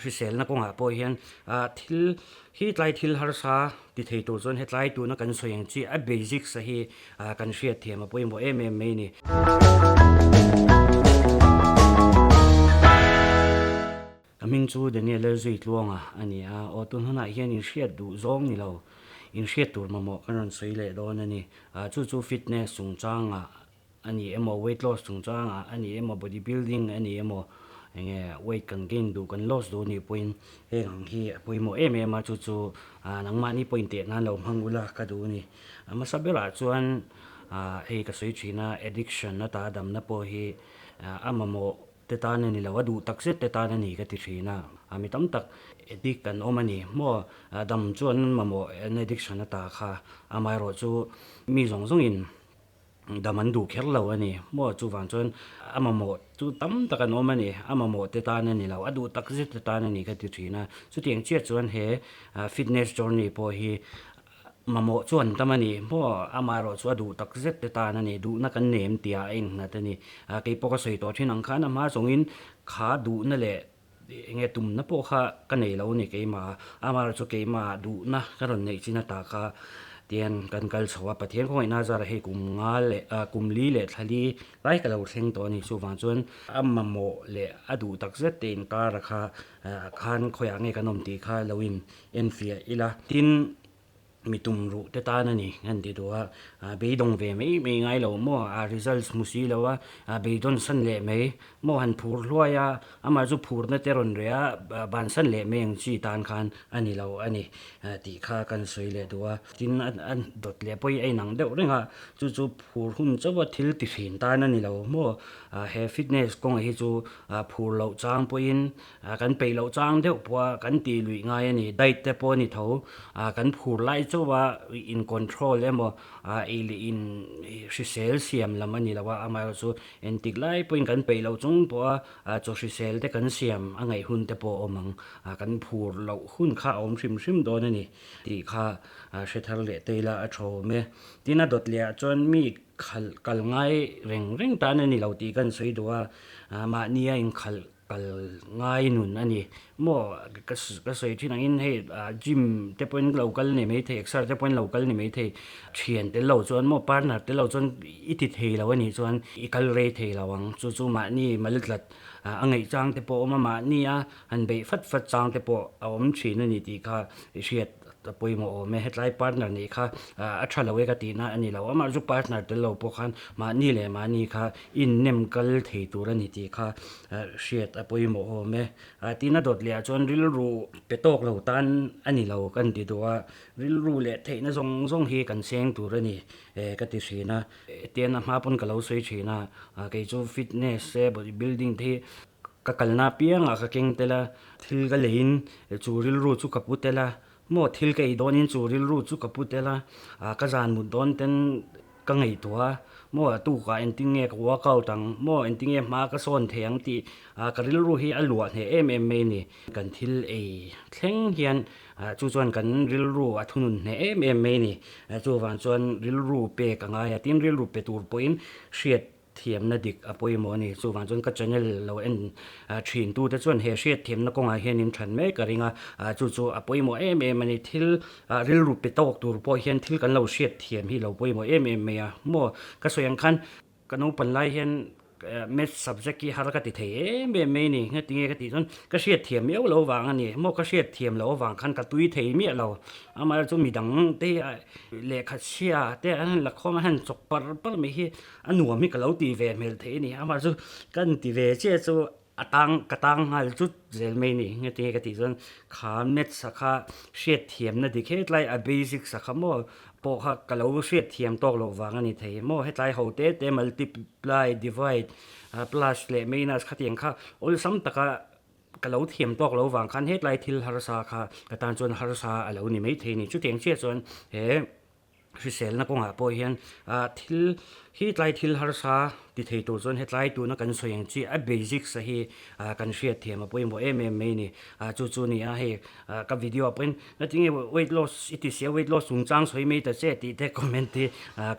hriselna kawngah pawh hian thil hi tlai thil harsa ti thei tur chuan hetlai tuna kan sawi ang chi a basics a hi kan hriatthiam a pawimawh em em mai a ni. Ka hming chu Daniel Lalzuitluanga a ni a, aw tun hunah hian inhriat duh zawng ni lo, inhriat tur mamawh kan rawn sawi leh dawn a ni. Chu chu fitness chungchangah a ni emaw, weight loss chungchangah a ni emaw, body building a ni emaw, enge weight kan gain duh kan loss duh anih pawhin heng ang hi a pawimawh em em a, chu chu nangmahni pawhin teh nan lo hmang ula ka duh a ni. A hmasa berah chuan hei ka sawi thin a, addiction ata damna pawh hi a mamawh te tan a ni lo, a duh tak zet te tan a ni ka ti thin a, a mi tam tak addict an awm a ni maw, dam chu an mamawh an addiction ata kha, amaherawh chu mi zawng zawngin dam an duh kher lo a ni maw, chuvang chuan a mamawh chu tam tak an awm a ni, a mamawh te tan a ni lo, a duh tak zet te tan a ni ka ti thin a, chutiang chiah chuan he fitness journey pawh hi Mamawh chu an tam a ni maw? Amaherawh chu a duh tak zet te tan a ni, duhna kan nei em tia a innghat a ni. Kei pawh ka sawi tawh thin ang khan a hma zawngin kha duhna leh eng nge tumna pawh kha ka nei lo a ni keimah a. Amaherawh chu keimah duhna ka rawn neih chin ata kha tian kan kal chho a, Pathian khawngaihna zara hei kum nga leh kum li leh thla li lai ka lo thleng tawh a ni. Chuvang chuan a mamawh leh a duh tak zet te inkara kha khan khawiah nge kan awm tih kha lo in Enfiah ila tin mi tum ruh te tan a ni an ti duh a, beidawng ve mai mai ngai lo maw, a results hmu si lo a, beidawn san leh mai maw han phur hluai a, amah chu phurna te rawn reh a, bansan leh mai ang chi tan khan a ni lo a ni tih kha kan sawi leh duh a. Tin a dawt leh pawh hi a inang deuh reng a, chu chu phur hun chauh a thil ti hrin tan a ni lo maw, he fitness kawngah hi chu phur loh chang pawhin Kan peih loh chang deuh pawh a kan tih luih ngai a ni. Diet te pawh a ni tho. Kan phur lai chauh a in control emaw ei leh in hrisel siam lam a ni lo a, amaherawh chu entik lai pawhin kan peih loh chung pawh a chaw hrisel te kan siam a ngaih hun te pawh a awm ang. Kan phur loh hun kha a awm hrim hrim dawn a ni tih kha hre thar leh te ila a tha awm e. Tin a dawt leh ah chuan mi khalh kal ngai reng reng tan a ni lo tih kan sawi duh a, mahnia inkhalh Kal ngai nun a ni maw? Ka sawi thin angin hei gym te pawhin lo kal ni maithei, exer te pawhin lo kal ni maithei, thian tel lo chuan maw partner tel lo chuan i ti thei lo a nih chuan i kal rei thei lo ang. Chu chu mahni mal tlat a ngaih chang te pawh a awm a, mahni a han beih fat fat chang te pawh a awm thin a ni tih kha i hriat a pawimawh awm e. Hetlai partner nih kha a tha lo e ka tihna a ni lo, amah chu partner tel lo pawh khan mahni leh mahni kha innem kal thei tur a ni tih kha hriat a pawimawh awm e. Tin a dawt leh ah chuan rilru pe tawk lo tan a ni lo kan ti duh a, rilru leh theihna zawng zawng hi kan seng tur a ni ka ti thin a. Tian a hma pawn ka lo sawi thin a, kei chu fitness te body building te hi ka kalna apiangah ka keng tel a, thil ka leiin chu rilru chu ka pu tel a, maw thil ka ei dawnin chu rilru chu ka pu tel a, ka zan mut dawn ten Ka ngaihtuah a, maw a tukah engtin nge ka workout ang, maw engtin nge hma ka sawn thei ang tih ka rilru hi a luah hneh em em mai a ni. Kan thil ei thleng hian chu chuan kan rilru a thunun hneh em em mai a ni. Chuvang chuan rilru pek a ngai a, tin rilru pe tur pawhin hriat thiamna dik a pawimawh a ni. Chuvang chuan ka channel lo en thin tute chuan he hriatthiamna kawngah hian in than mek a ring a, chu chu a pawimawh em em a ni. Thil rilru pe tawk tur pawh hian thil kan lo hriatthiam hi lo pawimawh em em mai a. Maw ka sawi ang khan ka naupan lai hian maths subject hi har ka ti thei em em mai a ni. Engati nge ka tih chuan ka hriatthiam miau lo vang a ni. Maw ka hriatthiam loh avang khan ka tui thei miah lo. Amaherawhchu chu midang te hi lehkha chhia te an han la khawm a, an han chawk par par mai hi A nuam hi ka lo ti ve hmel thei a ni. Amah chu ka ni ti ve chiah chu a tang ka tang nghal chut zel mai a ni. Engati nge ka tih chuan kha maths a kha hriatthiamna dik hetlai a basics a kha maw pawh kha ka lo hriatthiam tawk loh vang a ni thei maw. Hetlai ho te te multiply, divide, plus leh minus khatiang kha awlsam taka ka lo thiam tawk loh vang khan hetlai thil harsa kha ka tan chuan harsa a lo ni maithei a ni. Chutiang chiah chuan he. Hriselna kawngah pawh hian thil Hi tlai thil harsa ti thei tur chuan hetlai tuna kan sawi ang chi a basics a hi kan hriat thiam a pawimawh em em mai a ni. Chu chu a ni a, hei ka video ah pawhin ngatinge weight loss i ti sia weight loss chungchang sawi mai ta che tih te comment hi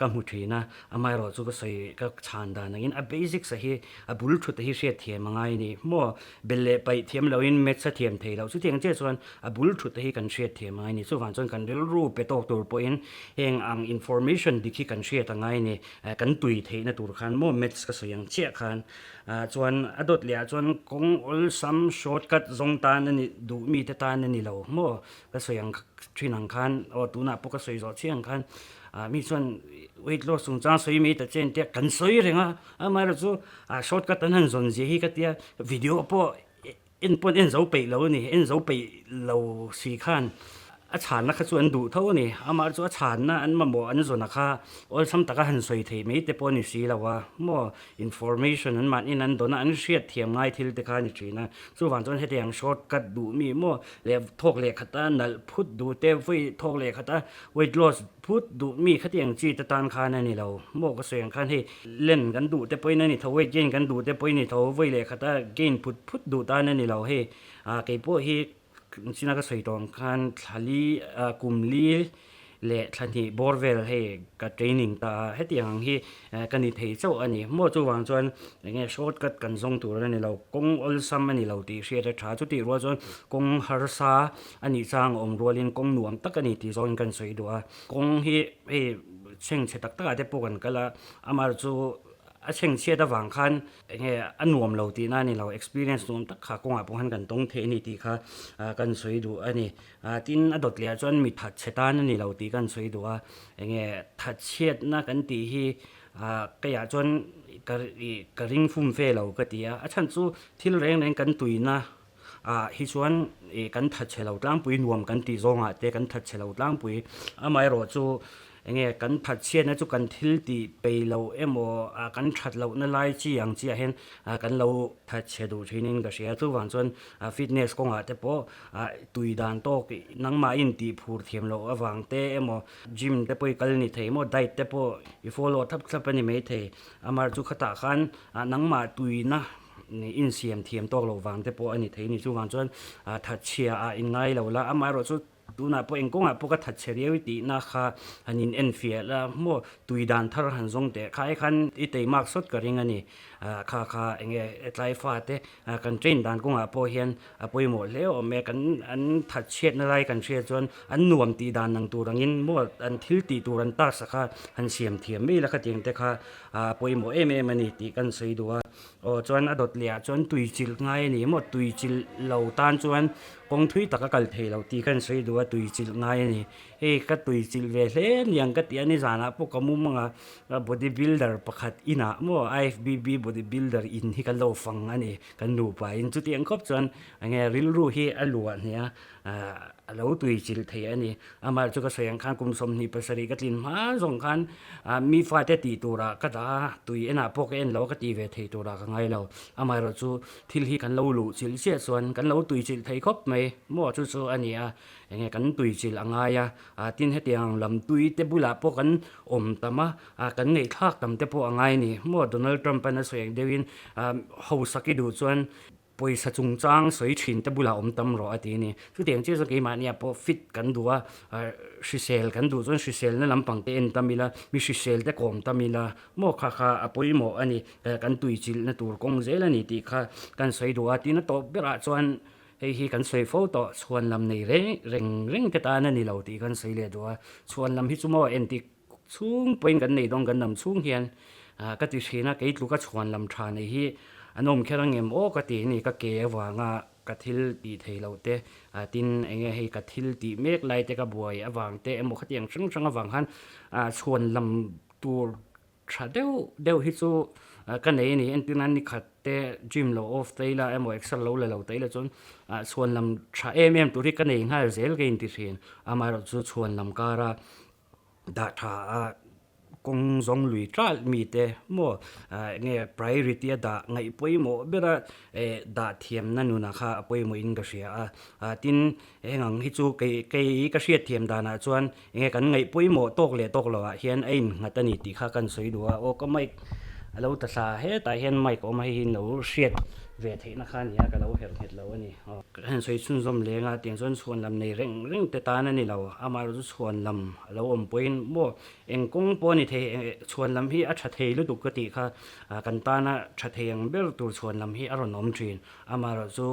ka hmu thin a, amaherawh chu ka sawi ka chhan dan angin a basics a hi a bul thut a hi hriat thiam a ngai a ni. Maw bel leh paih thiam loin maths a thiam thei loh chutiang chiah chuan a bul thut te hi kan hriat thiam a ngai a ni. Chuvang chuan kan rilru pe tawk tur pawhin heng ang information dik hi kan hriat a ngai a ni. Kan tui theihna tur khan maw maths ka sawi ang chiah khan chuan a dawt leh ah chuan kawng awlsam short cut zawng tan a ni duh mite tan a ni lo maw ka sawi ang thin ang khan aw tunah pawh ka sawi zawh chiah ang khan mi chuan weight loss chungchang sawi mai ta che an tia kan sawi reng a amaherawhchu chu short cut an han zawn zia hi ka tia video pawh En pawn en zo peih lo a ni, en zo peih lo si khan a chhanna kha chu an duh tho a ni. Amah chu a chhanna an mamawh an zawna kha awlsam taka han sawi theih mai te pawh a ni si lo a, maw information an mahniin an dawn a, an hriat thiam ngai thil te kha a ni thin a. Chuvang chuan hetiang short cut duh mi maw leh thawk leh khata nalh phut duh te, vawi thawk leh khata weight loss Phut duh mi khatiang chi te tan khan a ni lo. Maw ka sawi ang khan hei len kan duh te pawhin a ni tho, weight gain kan duh te pawhin a ni tho, vawi leh khata gain phut phut duh tan a ni lo. Hei ah kei pawh hi china ka sawi tawh ang khan thla li ah kum li leh thla hnih bawr vel hei ka training ta a, hetiang ang hi ka ni thei chauh a ni. Maw chuvang chuan eng nge short cut kan zawng tur a ni lo, kawng awlsam a ni lo tih hriat a tha. Chutih rual chuan kawng harsa A nih chang a awm rualin kawng nuam tak a ni tih zawngin kan sawi duh a, kawng hi hei chhengchhe tak takah te pawh kan kal a, amah chu a chhengchhiat avang khan eng nge a nuam lo tihna a ni lo, experience nuam tak kha kawngah pawh khan kan tawng thei a ni tih kha kan sawi duh a ni. Tin, a dawt leh ah chuan mi thatchhe tan a ni lo tih kan sawi duh a, eng nge thatchhiatna kan tih hi keiah chuan ka ring fum fe lo ka ti a, a chhan chu thil reng reng kan tuina ah hi chuan ih kan thatchhe lo tlangpui nuam kan tih zawngah te kan thatchhe lo tlangpui amaherawh chu enge kan thatchhiatna chu kan thil tih peih loh emaw ah kan that lohna lai chi ang chiah hian ah kan lo thatchhe duh thinin ka hria chuvang chuan ah fitness kawngah te pawh ah tui dan tawk nangmah intih phur thiam loh avang te emaw gym te pawh i kal ni thei maw diet te pawh i follow thlap thlap a ni maithei amaherawh chu khatah khan ah nangmah tuina insiam thiam tawk loh vang te pawh a ni thei a ni. Chuvang chuan thatchhia ah in ngai lo la, amaherawh chu tunah pawh eng kawngah pawh ka thatchhe riau i tihna kha han in enfiah la maw tui dan thar han zawng teh kha ai khan i teimak sawt ka ring a ni. Kha kha eng nge tlai fa te kan train dan kawngah pawh hian a pawimawh hle awm e. Kan an thatchhiatna lai kan hriat chuan an nuam tih dan ang tur angin maw an thil tih tur an task a kha han siam thiam mai la khatiang te kha a pawimawh em em a ni tih kan sawi duh a. Aw chuan a dawt leh ah chuan tui chilh ngai a ni maw tui chilh lo tan chuan kawng thui tak a kal thei lo tih ka insawi duh a tui chilh ngai a ni. Hei ka tui chilh ve hle niang ka ti a nizanah pawh ka mum ang a body builder pakhat inah maw IFBB body builder in hi ka lo fang a ni kan nupa in chutiang khawp chuan enge rilru hi a luah hneh a A lo tui chilh thei a ni. Amah chu ka sawi ang khan kum 27 ka tlin hma zawng khan mi fate tih turah ka dah a, tui enah pawh ka en lo a, ka ti ve thei turah ka ngai lo. Amaherawh chu thil hi kan lo luh chilh chiah chuan kan lo tui chilh thei khawp mai maw chu chu a ni a, eng nge kan tui chilh a ngai a, tin hetiang lam tui te bulah pawh kan awm tam a, kan ngaihthlak tam te pawh a ngai a ni maw. Donald Trump an a sawi ang deuhin hausak i duh chuan Pawisa chungchang sawi thin te bulah awm tam rawh a ti a ni. Chutiang chiah chuan keimahnia pawh fit kan duh a, hrisel kan duh chuan hriselna lampang te en tam ila, mi hrisel te kawm tam ila maw kha kha a pawimawh a ni, kan tuichilhna tur kawng zel a ni tih kha kan sawi duh a. Tin a tawp berah chuan hei hi kan sawi fo tawh, chhuan lam nei reng reng reng te tan a ni lo tih kan sawi leh duh a. Chhuan lam hi chu maw entik Chhung pawhin kan nei dawn kan lam chhung hian ka ti thin a, kei tluka chhuan lam tha nei hi an awm kher ang em aw ka ti a ni, ka ke avanga ka thil tih thei loh te tin eng nge hei ka thil tih mek lai te ka buai avang te emaw khatiang hrang hrang avang khan chhuan lam tur tha deuh deuh hi chu ka nei a ni, entir nan nikhat te gym lo off ta ila emaw exer lo la lo ta ila chuan chhuan lam tha em em tur hi ka nei nghal zel ka inti thin, amaherawhchu chhuan lam kara. Dah tha a kawng zawng lui ṭalh mite maw enge priority a dah ngaih pawimawh bera dah thiamna nunah kha a pawimawhin ka hria a. Tin, heng ang hi chu kei kei ka hriat thiam danah chuan enge kan ngaih pawimawh tawk leh tawk lohah hian a innghat a ni tih kha kan sawi duh a. Aw ka mic a lo ta thla hetah hian mic a awm a, hei hi lo hriat ve theihna kha a ni a, ka lo herh nghet lo a ni. Aw ka han sawi chhunzawm leng a, tiang chuan chhuan lam nei reng reng te tan a ni lo, amaherawhchu chu chhuan lam a lo awm pawhin maw eng kawng pawh a ni thei, chhuan lam hi a tha thei lutuk ka tih kha kan tana tha thei ang ber tur chhuan lam hi a rawn awm thin. Amaherawhchu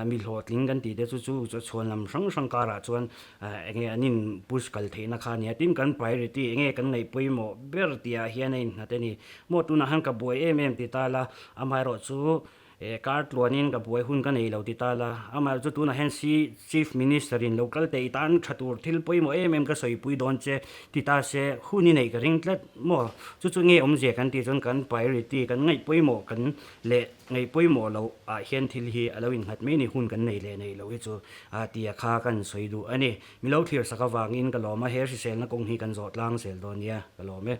mi hlawhtling kan tih te chu chu chu chhuan lam hrang hrang karah chuan enge an in push kal theihna kha a nia. Tin kan priority enge kan ngaih pawimawh ber tihah hian a innghat a ni. Maw tunah khan ka buai em em ti ta la, amaherawhchu E kar tluanin ka buai hun ka nei lo ti ta la, amaherawh chu tunah hian si Chief Minister in lo kal teh i tan tha tur thil pawimawh em em ka sawipui dawn che ti ta se hun i neih ka ring tlat maw? Chu chu nge awmzia kan tih chuan kan priority kan ngaih pawimawh kan leh ngaih pawimawh loh ah hian thil hi a lo innghat mai ni hun kan nei leh nei loh hi chu a tia kha kan sawi duh a ni. Mi lo thlir sak avangin ka lawm a, he hriselna kawng hi kan zawh tlang zel dawn nia ka lawm e.